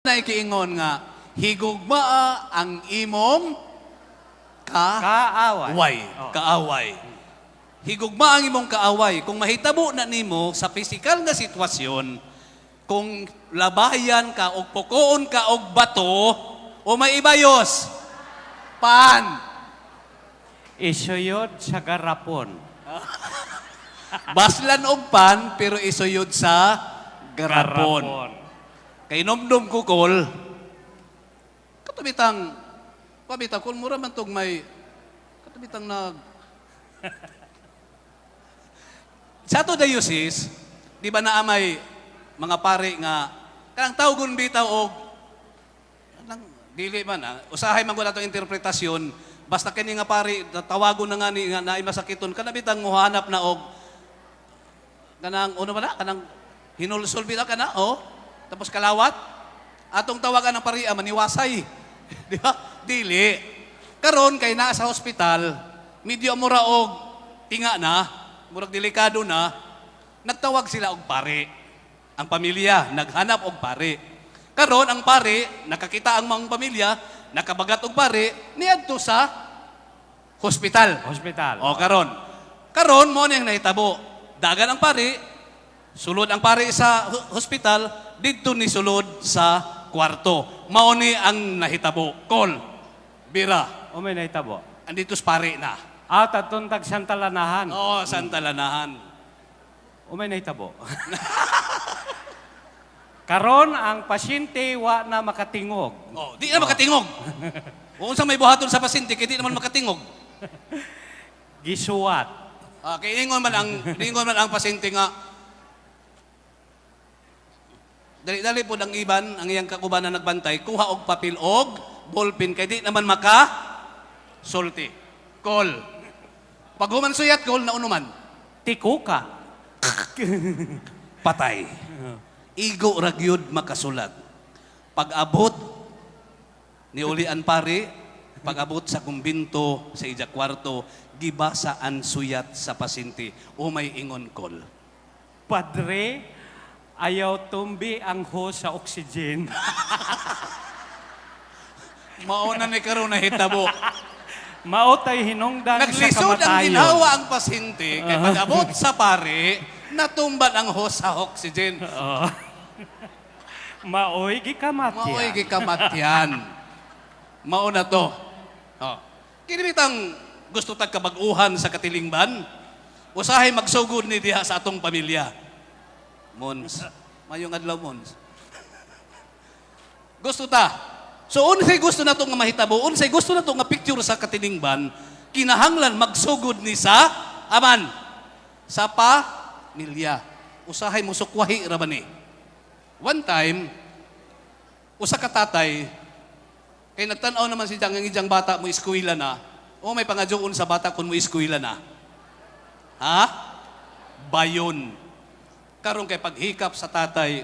Na ikiingon nga higugmaa ang imong ka Kaaway. Way, Oh. kaaway. Higugma ang imong kaaway. Kung mahitabo na nimo sa pisikal nga sitwasyon, kung labayan ka og pukoon ka og bato o may ibayos, pan. Isuyod sa garapon. Baslan og pan pero isuyod sa garapon. Kay nomdom ko kol, katubitang, pabitang kol, mura man tog may, katubitang nag, sa ato diocese, di ba naa may mga pare nga, kanang tawgon bitaw og, kanang, dili man ah, usahay man ko natong interpretasyon, basta kini nga pare, tawagon na nga ni nga naay masakiton, kana bitang muhanap na og, kanang ano ba na kanang hinulsol bitaw kana oh tapos kalawat atong tawagan ng pariya maniwasay, di ba? Dili karon kay naa sa hospital, medyo mura og tinga na, murag delikado na, nagtawag sila og pare. Ang pamilya naghanap og pare. Karon ang pare nakakita ang mga pamilya nakabagat og pare niadto sa hospital. Hospital. O karon. Karon mo nang nahitabo. Dagan ang pari, sulod ang pari sa hospital, didto ni sulod sa kwarto. Mao ni ang nahitabo. Call. Bira. O may nahitabo. Andito sa pari na. Ah, tatong tag Santa Lanahan. Oo, Santa Lanahan. O may nahitabo. Karon ang pasyente wa na makatingog. Oh, di na makatingog. Kung unsa may buhaton sa pasyente kay di naman makatingog. Gisuwat. Ah, kay ingon man ang pasyente nga dali-dali po ang iban, ang iyang kakuban na nagbantay, kuha og papel og ballpen kay di naman maka sulti. Call. Pag human suyat, call na unuman. Tikuka. Patay. Igo ra gyud makasulat. Pag-abot ni Ulian pare, pag-abot sa kumbinto sa ija kwarto, gibasa ang suyat sa pasyente o may ingon, call. Padre, ayaw tumbi ang hose sa oxygen. Mauna ni karon nahitabo. Mao tay hinungdan sa Naglisod ang kamatayon. ginawa ang pasyente kay pag-abot sa pare, natumban ang hose sa oxygen. Oo. Maoy gikamatyan. Maoy gikamatyan. Mao na to. Oh. Kini bitang gusto tag kabag-uhan sa katilingban, usahay magsugod ni diha sa atong pamilya. Mons, mayong adlaw, Mons. Gusto ta. So unsay gusto nato nga mahitabo, unsay gusto nato nga picture sa katilingban, kinahanglan magsugod ni sa aman sa pamilya. Usahay mo sukwahi ra ba ni? One time, usa ka tatay kay nagtan-aw naman siya ang iyang bata mo eskwela na. O may pangajoon sa bata kung mo eskwela na. Ha? Bayon. Karon kay paghikap sa tatay,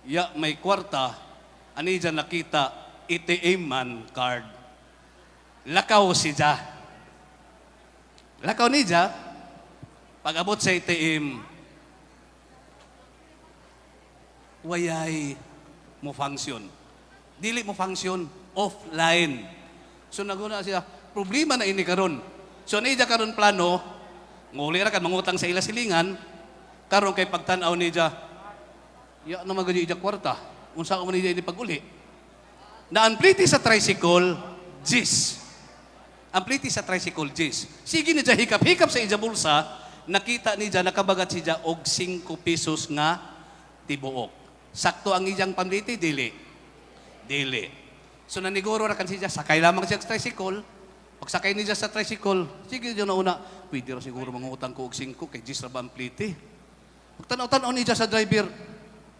ya may kwarta, ani dyan nakita, ATM man card. Lakaw si Ja. Lakaw ni Ja, pag-abot sa ATM, wayay mo function. Dili mo function, offline. So naguna siya, problema na ini karon. So niya karon plano, nguli ra kan mangutang sa ila silingan, karon kay pagtan-aw niya, ya na magani ija kwarta. Unsa ko man niya ini pag-uli? Na ang pliti sa tricycle, Gis. Ang pliti sa tricycle, Gis. Sige niya hikap-hikap sa ija bulsa, nakita niya nakabagat siya og 5 pesos nga tibuok. Sakto ang iyang pamliti, dili. Dili. So naniguro ra kan siya, sakay lamang siya sa tricycle. Pagsakay niya sa tricycle, sige niya na una, pwede ra siguro mangutang ko og 5 kay Gis ra ba ang pliti. Pagtanaw-tanaw niya sa driver,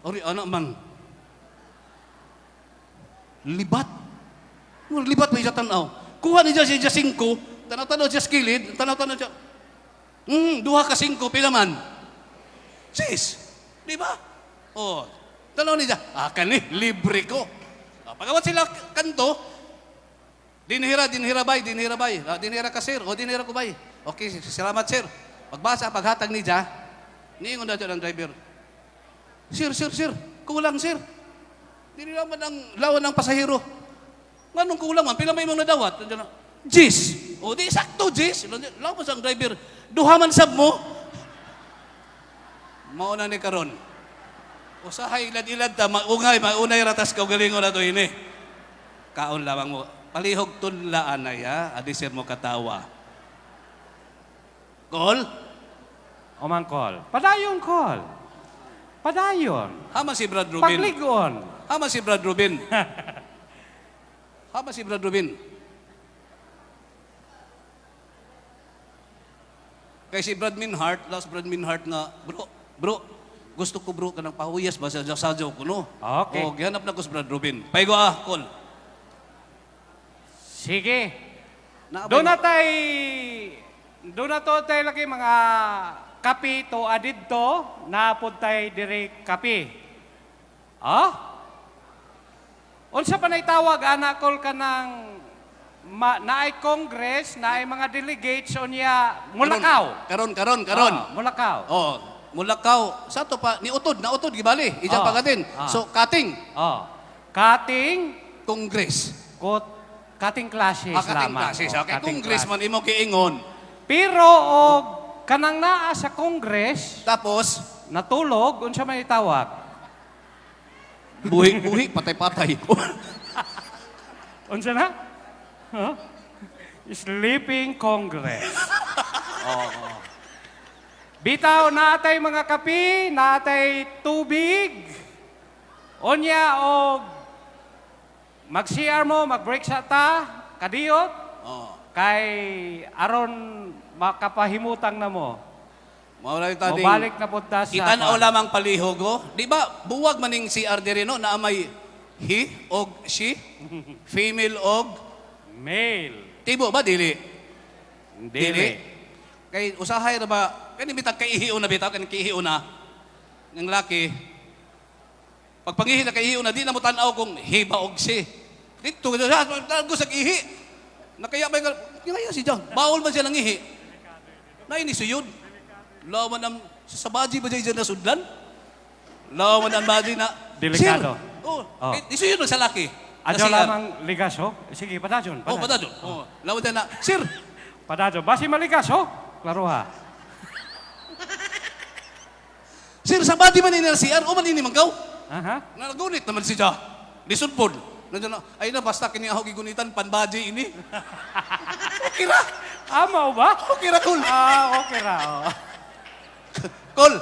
ori ana man. Libat. Murag libat pa siya tanaw. Kuha niya siya 5, tanaw-tanaw siya sa kilid, tanaw-tanaw siya. Duha ka 5, pila man? Sis, di ba? Oh, tanaw niya, ah, kani, libre ko. Ah, pagawat sila kanto, dinhira, dinhira bay, dinhira bay. Ah, dinhira ka sir, o dinhira ko bay. Okay, salamat sir. Pagbasa, paghatag niya, niingon na dyan ang driver. Sir, sir, sir, kulang sir. Di Dili naman ang lawan ng pasahero. Nganong kulang man? Pila may imong nadawat? Nandiyan na, "Jis." O di sakto, jis. Lawan sa ang driver. Duha man sab mo. Mao na ni karon. Usahay ilad-ilad ta, maungay, maunay ratas kaugalingon na to ini. Kaon lamang mo. Palihog tunla anay ha, adisir mo katawa. Call? Omangkol. Padayon, call. Padayon. Hama si Brad Rubin. Pagligon. Hama si Brad Rubin. Hama si Brad Rubin. Kay si Brad Minhart, last Brad Minhart nga, "Bro, bro, gusto ko, bro, kanang pahuyas ba sa sadyaw ko, no?" Okay. O, gihanap na ko si Brad Rubin. Paigo ah, call. Sige. Naabay Doon na tay, doon na to tay lagi mga kape to adidto, naapod tay diri kape. Ah? Unsa pa nay tawag ana, call, ka ng ma, naay Congress, naay mga delegates unya mulakaw? Karon, karon, karon. Ah, mulakaw. Oh, mulakaw. Sa to pa, ni utod, nautod, gibali. Ijang pagatin. So, cutting, Oh. Cutting Congress. kot cutting classes Ah, cutting lamang. classes. Oh, Okay, cutting Congress class. man imo kiingon. Pero og kanang naa sa Congress Tapos, natulog, unsa may tawag? Buhi, buhi, patay-patay. Unsa na? Huh? Sleeping Congress. Oo. Bitaw, naatay mga kape, naatay tubig. Unya og mag-CR mo, mag-break sa ta, kadiyot, kay aron makapahimutang na mo. Mawala yung tading. Mobalik na punta sa Itanaw lamang palihog, oh. Di ba, buwag maning CR diri, no, na may he og she, female og male. Tibo ba, dili? Dili. Kay usahay ra ba, kani bitag kay ihion na bitaw, kani kay ihion na, ng laki, pag pangihi na kay ihion na, di na mo tan-aw kung he ba og she. Dito, ko sa ihi. Nakaya ba yung, kaya si John, bawol man siya ng ihi. Naini suyod. Lawan ang, sa baji ba dyan na sudlan? Lawan ang baji na, Delikado. "Sir," oh, Oh. eh, isuyod man sa laki. Adyo Na CR. lamang ligas, oh. Sige, padayon. Oh, padayon. Oh, lawan na, "Sir," Padayon. Basi maligas, oh. Klaro ha. "Sir, sa body man ini na CR, o man ini manggaw?" Aha. Nagunit naman siya. Lisod pod. Nandiyan na, ay na, basta kini ako gigunitan, panbaji ini. Okay ra. Amaw ba? Okay ra, kol. Ah, okay ra. Oh. Kol.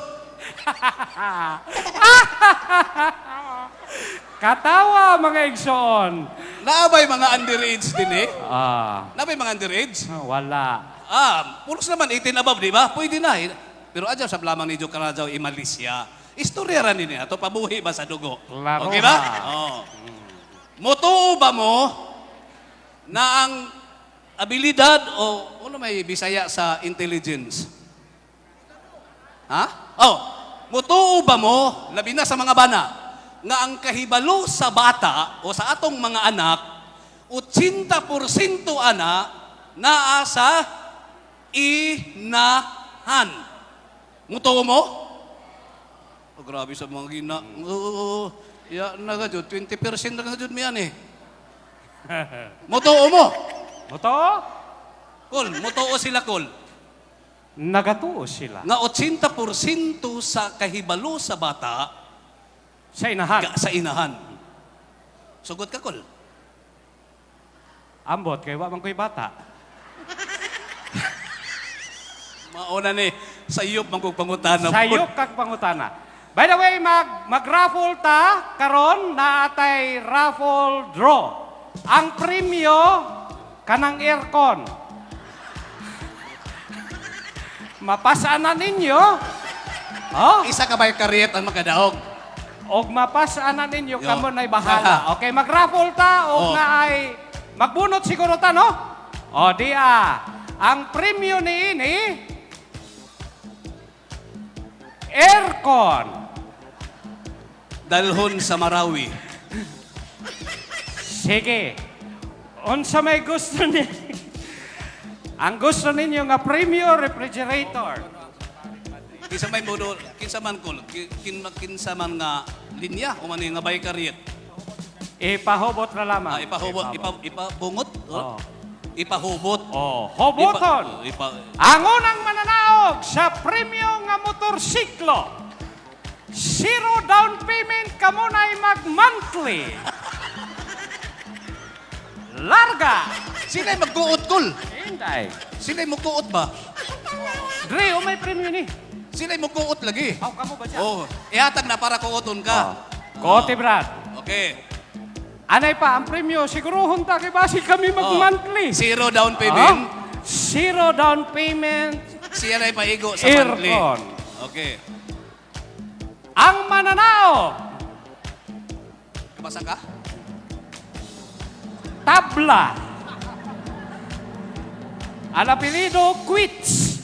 Katawa, mga igsoon. Naabay mga underage din eh. Ah, Naabay mga underage. wala. Ah, pulos naman 18 above, di ba? Pwede na eh. Pero adyaw sa lamang ni Karajaw imalis siya. Istorya ra nini ato pabuhi ba sa dugo. Klaro Okay ba? ha. Oo. Motuo ba mo na ang abilidad o ano may Bisaya sa intelligence? Ha? Oh, motuo ba mo, labi na sa mga bana, nga ang kahibalo sa bata o sa atong mga anak, 80% ana naa sa inahan? Mutuo mo? Oh, grabe sa mga gina. Oo, ya na ka jud, 20% na ka jud miyan eh. Mutuo mo? Moto? Kol, mutuo sila, kol. Nagatuo sila. Nga 80% sa kahibalo sa bata Sa inahan. sa inahan. Sugot ka, kol. Ambot, kay wa man ko'y bata. Mauna ni, sayop man kog pangutana. Sayop kag pangutana. By the way, mag-raffle ta karon na atay raffle draw. Ang premyo kanang aircon. Mapasaan na ninyo. Oh, Isa ka ba yung karyet ang makadaog? Og mapasaan na ninyo, Yo. kamo na'y bahala. Okay, mag-raffle ta og Oh. na ay magbunot siguro ta, no? O di ah. Ang premyo ni ini aircon. Dalhon sa Marawi. Sige. Unsa may gusto ni Ang gusto ninyo nga premyo, refrigerator? Kinsa may modo, kinsa man kol, kinsa man nga linya o man nga bay karyet. Ipahubot na lamang. Ah, ipahubot, ipabungot? Oo. Ipahubot. Oh, huboton. Ang unang mananaog sa premyo nga motorsiklo. Zero down payment kamo na'y mag-monthly. Larga! Sila'y magkuot, kul. Hinday. Sila'y magkuot ba? Dre, oh, may premyo ni. Sila'y magkuot lagi. Aw, kamo ba siya? Oh, ihatag na para kuoton ka. Kote, Brad. Okay. Anay pa, ang premyo, siguro hunta kay basi kami mag-monthly. Oh. Zero down payment. Ah, zero down payment. Siya na'y paigo sa monthly. Aircon. Okay. Ang mananaog, Kabasa ka? Tabla. Ang apelido, Quits.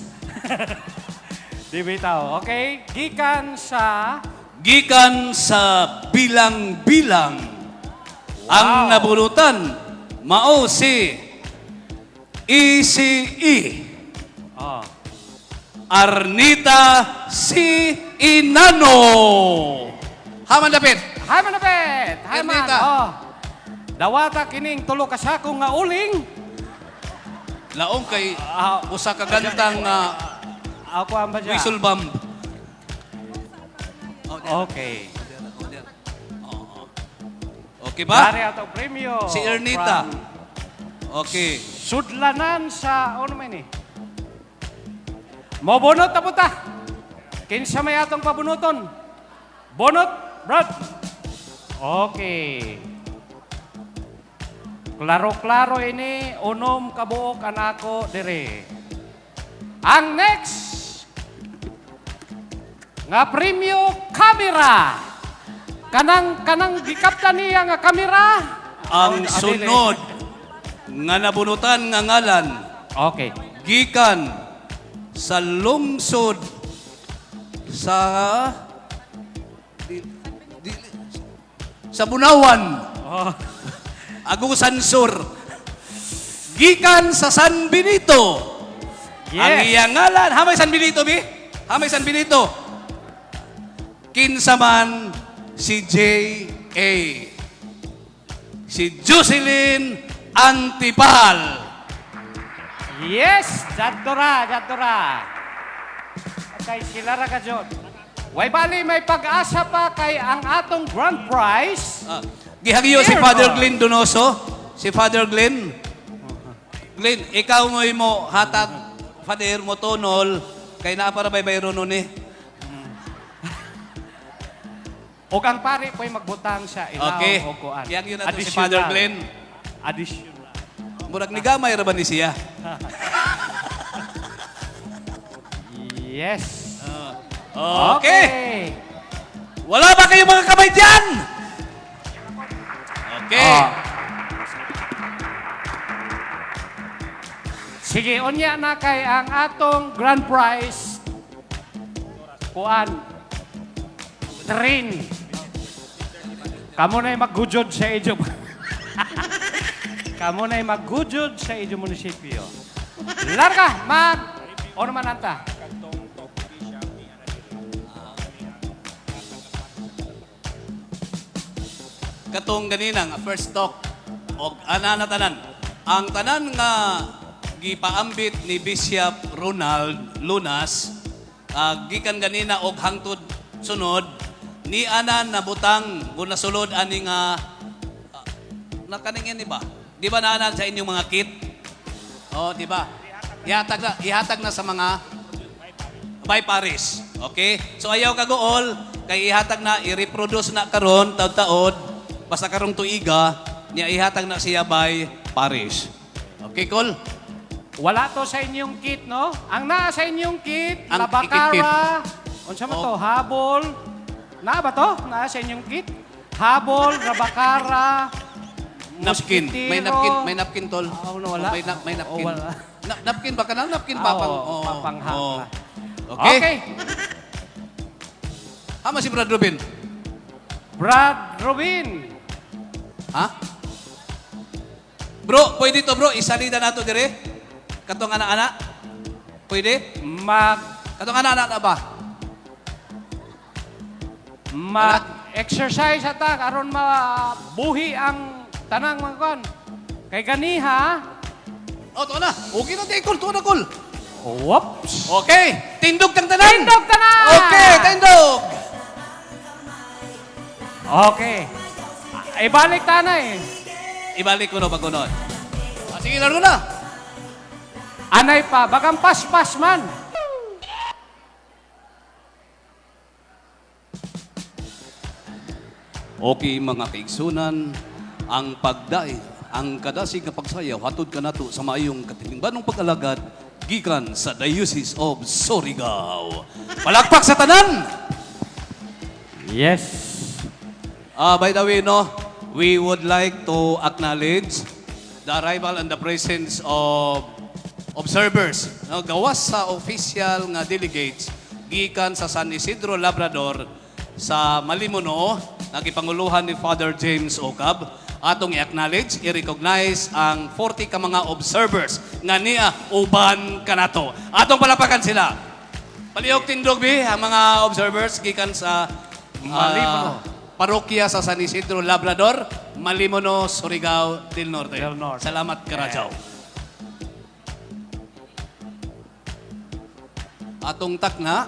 Di bitaw. Okay? Gikan sa Gikan sa bilang-bilang, ang nabunutan mao si ECE Oh. Arnita C. Inano. Haman dapit. Hi, Manapet! Hi, man! Ernita. Oh. Dawata kining tulo ka sako nga uling. Laong kay Ah. usa ka gantang Ako ang ba siya? whistle bomb. Oh, there. Okay. Oh, there. Oo. Okay ba? Dari ato premyo. Si Ernita. from Okay. Sudlanan sa ano man ni? Mobonot na punta. Kinsa may atong pabunuton? Bonot, Brad. Okay. Klaro-klaro ini unom kabuok anako dire. Ang next nga premyo kamera. Kanang kanang gikapta niya nga kamera. Ang Ah, sunod nga nabunutan nga ngalan Okay. gikan sa lungsod sa sa Bunawan, Oh. Agusan Sur, gikan sa San Benito. Yes. Ang iyang ngalan, hamay San Benito bi? Hamay San Benito. Kinsa man si J.A. Si Jocelyn Antipal. Yes, jadtora, jadtora. Kay sila ra ka jud. Way bali may pag-asa pa kay ang atong grand prize. Ah, gihagyo si Here, Father oh. Glenn Donoso. Si Father Glenn. Glenn, ikaw mo mo hatag Father mo tonol kay naa para bay bayro nun eh. Ug ang pari po'y magbutang sa ilaw Okay. o kuan. Gihagyo na to si Father Glenn. Additional. Murag ni gamay ra ba ni siya? Yes. Okay. Wala ba kayong mga kamay diyan? Okay. Ah. Sige, unya na kay ang atong grand prize kuan train. Kamo na'y maggujod sa inyo. Kamo na'y maggujod sa inyo munisipyo. Larga, mag ono man anta. Katong ganina nga first talk og ana na tanan. Ang tanan nga gipaambit ni Bishop Ronald Lunas, gikan ganina og hangtod sunod ni ana nabutang guna sulod ani nga nakaningin di ba? Di ba naana sa inyong mga kit? Oh, di ba? Ihatag na sa mga by Paris. Okay? So ayaw kaguol kay ihatag na i-reproduce na karon taud-taod basta karong tuiga niya ihatag na siya by Paris. Okay, cool? Wala to sa inyong kit, no? Ang naa sa inyong kit, Ang labakara, unsa man to, Oh. habol. Naa ba to? Naa sa inyong kit? Habol, rabakara, Napkin. May napkin, may napkin tol. Ah, no, wala. Oh, may napkin. Oh, wala. Napkin ba kanang napkin Ah, papang? oo, papanghang. oo. Okay. Okay. Hama si Brad Ruben. Brad Rubin. Ha? Bro, pwede to bro, isalida nato dire. Katong ana-ana. Pwede? Mag Katong ana-ana na ba? mag Exercise ata aron mabuhi ang tanang mga kwan. Kay ganiha, Oh, tuwa na. Okay na, Kol. Tuwa na, Kol. Whoops. Okay. Tindog tang tanan. Tindog tanan! Okay, tindog. Okay. Ibalik ta na eh. Ibalik ko na pagkunod. Ah, sige, laro na. Anay pa, bagang paspas man. Okay, mga kaigsunan, ang pagday, ang kadasig nga pagsayaw hatod kanato sa maayong katilingbanong pag-alagad gikan sa Diocese of Surigao. Palakpak sa tanan! Yes. Ah, by the way, no, we would like to acknowledge the arrival and the presence of observers. No, gawas sa official nga delegates gikan sa San Isidro Labrador sa Malimono, nagipanguluhan ni Father James Ocab, atong i-acknowledge, i-recognize ang 40 ka mga observers nga niya uban kanato. Atong palapakan sila. Palihog tindog bi ang mga observers gikan sa Malimono. Parokya sa San Isidro Labrador, Malimono, Surigao del Norte. Del Norte. Salamat Karajaw. Atong takna,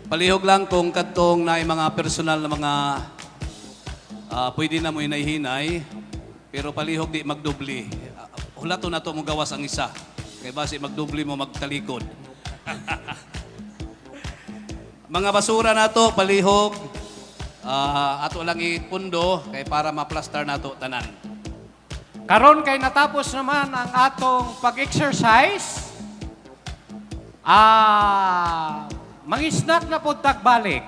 palihog lang kung kadtong na mga personal na mga pwede na mo hinay-hinay, pero palihog di magdubli. Hulato na to mo gawas ang isa. Kay basi magdubli mo magtalikod. Mga basura nato palihog. Ato lang ipundo kay para maplastar nato tanan. Karon kay natapos naman ang atong pag-exercise. Mangisnak na pud tag balik.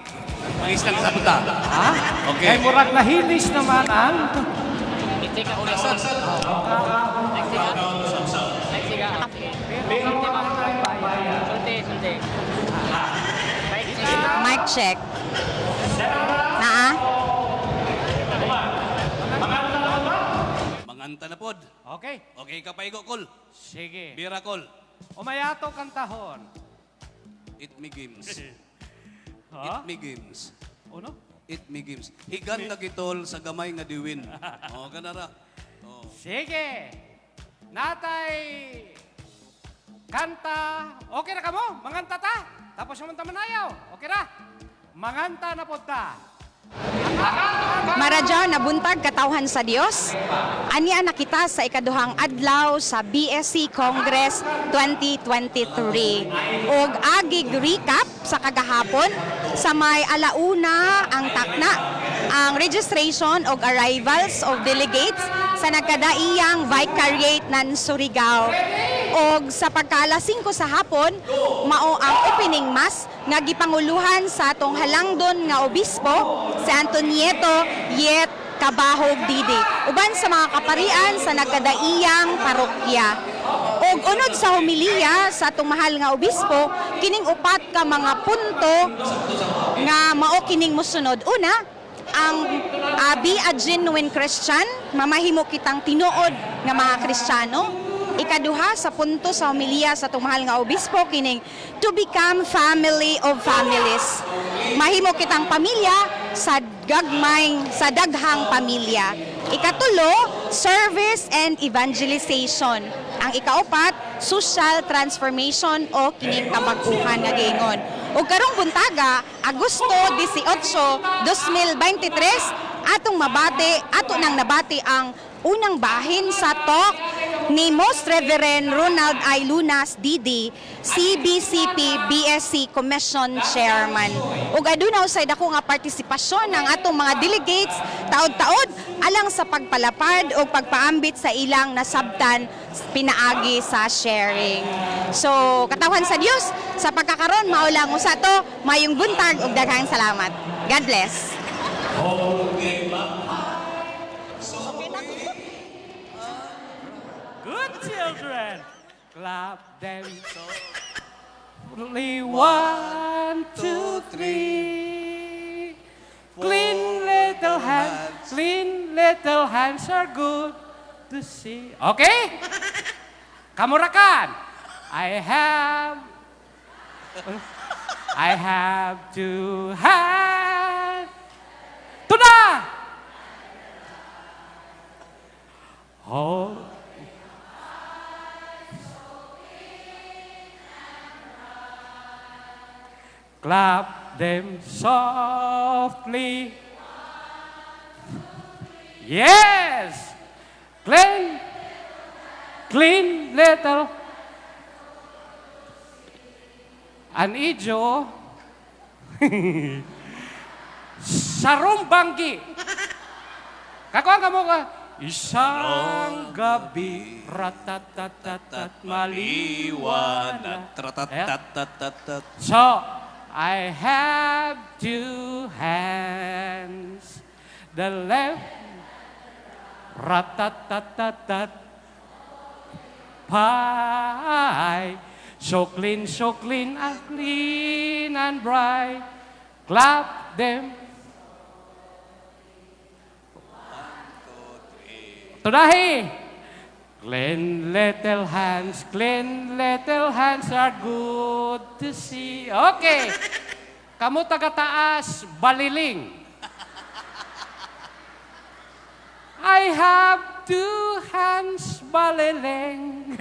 Mangislang sa punta. Ha? Okay. Kay murag nahilis naman ang Mic check. Naa? Manganta na pod. Okay. Okay ka paigo kol. Sige. Bira kol. Umayato kantahon. It me games. Ha? It me games. Uno? It me games. Higan nga gitol sa gamay nga diwin. Oh, ganara. Oh. Sige. Natay kanta. Okay na kamo? Manganta ta. Tapos naman tamanayaw. Okay ra? Manganta na pod ta. Maradyaw na buntag katawhan sa Dios. Ania na kita sa ikaduhang adlaw sa BSC Congress 2023. Og agig recap sa kagahapon sa may alauna ang takna ang registration og arrivals of delegates sa nagkadaiyang Vicariate ng Surigao. Og sa pagkaalas 5 sa hapon, mao ang opening mass nga gipanguluhan sa atong halangdon nga obispo si Antonieto Yet Kabahog Didi uban sa mga kaparian sa nagkadaiyang parokya. Og unod sa homiliya sa atong mahal nga obispo, kining upat ka mga punto nga mao kining mosunod. Una, ang be a genuine Christian, mamahimo kitang tinuod nga mga Kristiyano. Ikaduha sa punto sa homiliya sa atong mahal nga obispo kining to become family of families. Mahimo kitang pamilya sa gagmay sa daghang pamilya. Ikatulo, service and evangelization. Ang ikaupat, social transformation o kining kabag-uhan nga giingon. Ug karong buntaga, Agosto 18, 2023, atong mabati, ato nang nabati ang unang bahin sa talk ni Most Reverend Ronald I. Lunas DD, CBCP BSC Commission Chairman. Ug aduna usay dako nga partisipasyon ng atong mga delegates taod-taod alang sa pagpalapad o pagpaambit sa ilang nasabtan pinaagi sa sharing. So, katawhan sa Dios sa pagkakaron mao lang usa to, mayong buntag ug daghang salamat. God bless. Good children. Clap them so. Only one, two, three. Clean little hands, clean little hands are good to see. Okay? Kamurakan. I have I have two hands. Tuna! Oh. Clap them softly. Yes! Clean, clean little. An ijo, sarumbanggi. Kakuha ka mo ka, isang gabi, ratatatatat, maliwanag. Tratatatatatatat. So, I have two hands. The left, ratatatatat, pie. So clean, and clean and bright. Clap them. Tunahi. Clean little hands are good to see. Okay. Kamu taga taas, baliling. I have two hands, baliling.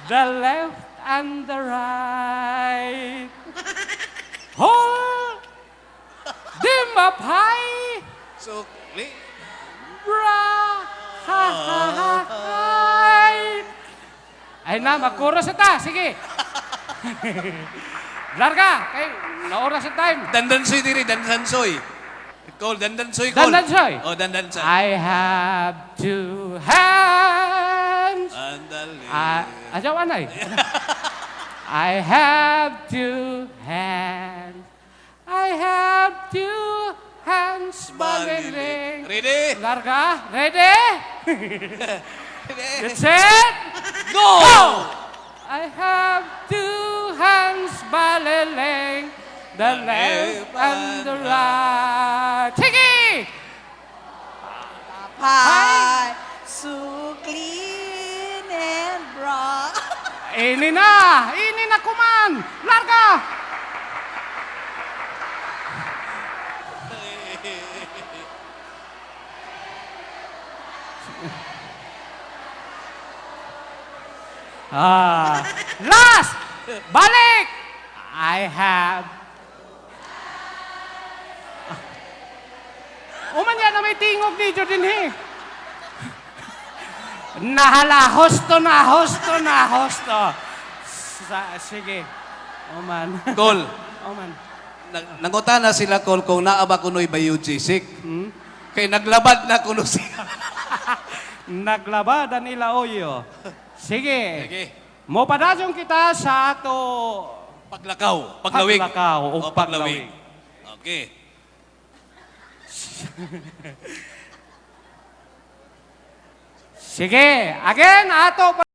The left and the right. Hold them up high. So, li. Bra, ha, ha, ha, hi. Ay na, magkuros na ta. Sige. Larga. Kay, naoras sa time. Dandansoy diri, dandansoy. Call, dandansoy, call. Dandansoy. Oh, dandansoy. I have two hands. Andali. Ah, ajaw anay. I have two hands. I have two hands, baliling. Ready? Larga. Ready? Ready? That's it. Go! I have two hands, baliling, the left and the right. Sige! Pie, so clean and bright. Ini na! Ini na kuman! Larga! Ah, last! Balik! I have. Uman yan na may tingog dito din eh. Nahala, hosto na, hosto na, hosto. Sa, sige. Oman. Call. Oman. Nanguta na sila, Call, kung naa ba kuno'y biogesic. Kay naglabad na kuno siya. Naglabada nila oyo. Sige. Sige. Mopadayon kita sa ato Paglakaw. Paglawig. Paglakaw o Oh, paglawig. Okay. Sige. Again, ato.